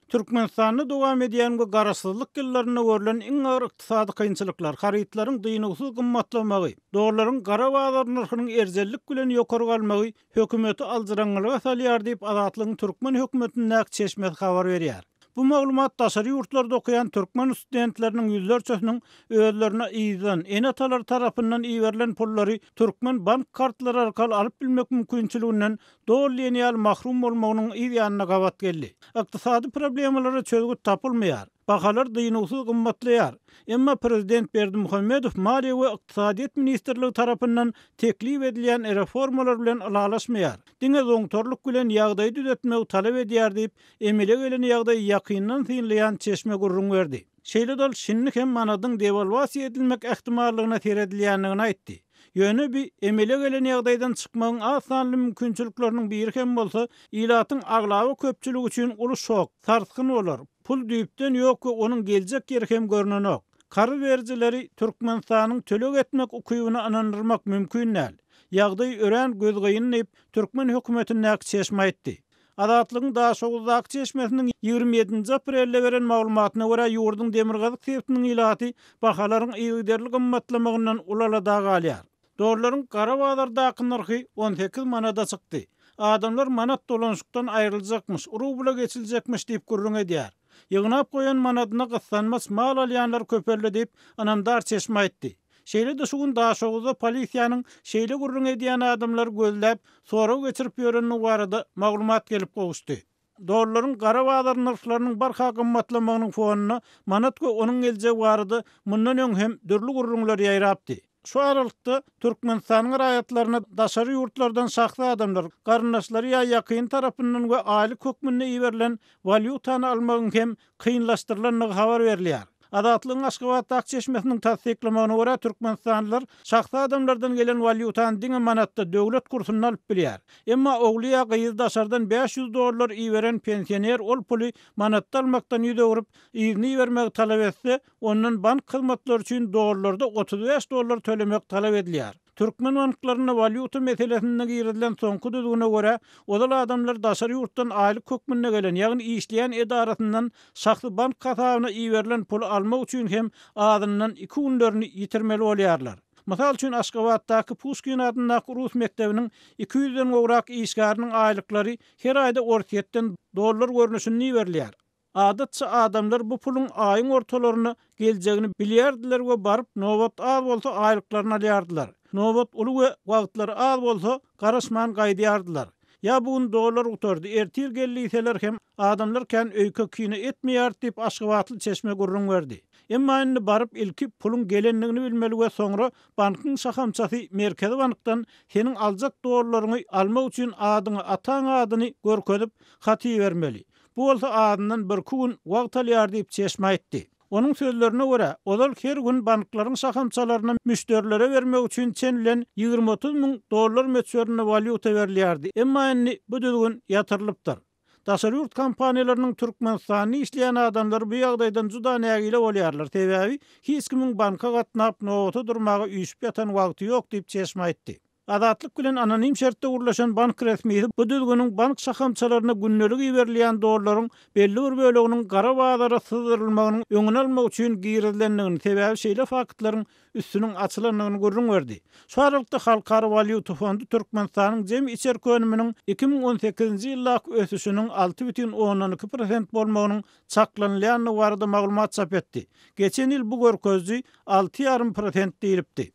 Türkmenistanda dowam edýän we garaşsyzlyk ýyllarynda görlen iň agyr ykdysady kynçylyklar, harytlaryň dynuwsyz gymmatlamagy, dollaryň gara bazar nyrhynyň erjellik bilen ýokary galmagy hökümeti aljyraňňylyga salýar diýip, Azatlygyň türkmen hökümetindäki çeşmesi habar berýär. Bu maglumat daşary ýurtlarda okaýan türkmen studentleriniň ýüzlerçesiniň özlerine yzdan, ene-atalary tarapyndan iberilen pullary türkmen bank kartlary arkaly alyp bilmek mümkinçiliginden doly diýen ýaly mahrum bolmagynyň yz ýanyna gabat geldi. Ykdysady problemalara çözgüt tapylmaýar. Bahalar dynuwsyz gymmatlaýar. Emma prezident Berdimuhamedow Maliýe we ykdysadyýet ministrligi tarapyndan teklip edilýän reformalar bilen ylalaşmaýar. Diňe zoňtarlyk bilen ýagdaýy düzetmegi talap edýär diýip, emele gelen ýagdaýy ýakyndan synlaýan çeşme gürrüň berdi. Şeýle-de ol şindi hem manadyň dewalwasiýa edilmek ähtimallygyna seredilýändigini aýtdy. Ýöne bi emele gelen ýagdaýdan çykmagyň az sanly mümkinçilikleriniň biri hem bolsa, ilatyň aglaba köpçüligi üçin uly şok, sarsgyn bolar. Pul düýpden ýok we onuň geljek ýeri hem görnenok. Karz berijileri Türkmenistanyň töleg etmek ukybyna ynandyrmak mümkin däl. Ýagdaý örän gözgyny diýip, türkmen hökümetindäki çeşme aýtdy. Azatlygyň Daşoguzdaky çeşmesiniň 27-nji aprelde beren maglumatyna görä, ýurduň demirgazyk sebitiniň ilaty bahalaryň yzygiderli gymmatlamagyndan uly alada galýar. Dollaryň gara bazardaky nyrhy 18 manada çykdy. Adamlar manat dolanyşykdan aýryljakmyş, rubla geçiljekmiş diýip gürrüň edýär. Ýygnap goýan manadyna gyssanmaç mal alýanlar köpeldi diýip, ynamdar çeşme aýtdy. Şeýle-de şu gün Daşoguzda polisiýanyň şeýle gürrüň edýän adamlary gözläp, sorag geçirip ýörendigi barada maglumat gelip gowuşdy. Dollaryň gara bazar nyrhlarynyň barha gymmatlamagynyň fonunda manat we onuň geljegi barada mundan öň hem dürli gürrüňler ýaýrapdy. Şu aralykda, Türkmenistanyň raýatlaryna daşary ýurtlardan şahsy adamlar, garyndaşlary ýa ýakyny tarapyndan we aýlyk hökmünde iberilen walýutany almagyň hem kynlaşdyrylandygy habar berilýär. Azatlygyň Aşgabatdaky çeşmesiniň tassyklamagyna görä, türkmenistanlylar şahsy adamlardan gelen walýutany diňe manatda, döwlet kursunda alyp bilýär. Emma ogly ýa gyzy daşardan 500 dollar iberen pensioner ol puly manatda almakdan ýüz öwrüp, yzyna ibermegi talap etse, ondan bank hyzmatlary üçin dollarda 35 dollar tölemek talap edilýär. Türkmen banklarynda walýuta meselesinde girizilen soňky düzgüne görä, ozal adamlar daşary ýurtdan aýlyk hökmünde gelen, ýagny işleýän edarasyndan şahsy bank hasabyna iberilen puly almak üçin hem azyndan iki günlerini ýitirmeli bolýarlar. Mysal üçin, Aşgabatdaky Puşkin adyndaky rus mekdebiniň iki ýüzden gowrak işgäriniň aýlyklary her aýda Orsýetden dollar görnüşinde iberilýär. Adatça adamlar bu puluň aýyň ortalaryna geljegini bilýärdiler we baryp nobat az bolsa aýlyklaryny alýardylar. Nobat uly we wagtlary az bolsa garaşman gaýdýardylar. Ýa bu gün dollar gutardy, ertir gel diýseler hem adamlar kän öýke-kine etmeýärdi diýip aşgabatly çeşme gürrüň berdi. Emma indi baryp ilki puluň gelendigini bilmeli we soňra bankyň şahamçasy Merkezi bankdan seniň aljak dollaryňy almak üçin adyňy, ataň adyny görkezip hat ibermeli. Bu bolsa azyndan birki gün wagt alýar diýip, çeşme aýtdy. Onuň sözlerine görä, ozal her gün banklaryň şahamçalaryna müşderilere bermek üçin çen bilen 20-30 müň dollar möçberinde walýuta berilýärdi, emma indi bu düzgün ýatyrylypdyr. Daşary ýurt kompaniýalarynyň Türkmenistanda işleýän adamlary bu ýagdaýdan juda nägile bolýarlar, sebäbi hiç kimiň banka gatnap, nobata durmaga üýşüp ýatan wagty ýok diýip, çeşme aýtdy. Azatlyk bilen anonim şertde gürleşen bank resmisi bu düzgüniň bank şahamçalaryna gündelik iberilýän dollaryň belli bir böleginiň gara bazara syzdyrylmagynyň öňüni almak üçin girizilendigini, sebäbi şeýle faktlaryň üstüniň açylandygyny gürrüň berdi. Şu aralykda Halkara walýuta fondy Türkmenistanyň jemi içerki önüminiň 2018-nji ýyldaky ösüşiniň 6,2 prosent bolmagynyň çaklanylýandygy barada maglumat çap etdi. Geçen ýyl bu görkeziji 6,5 prosent diýlipdi.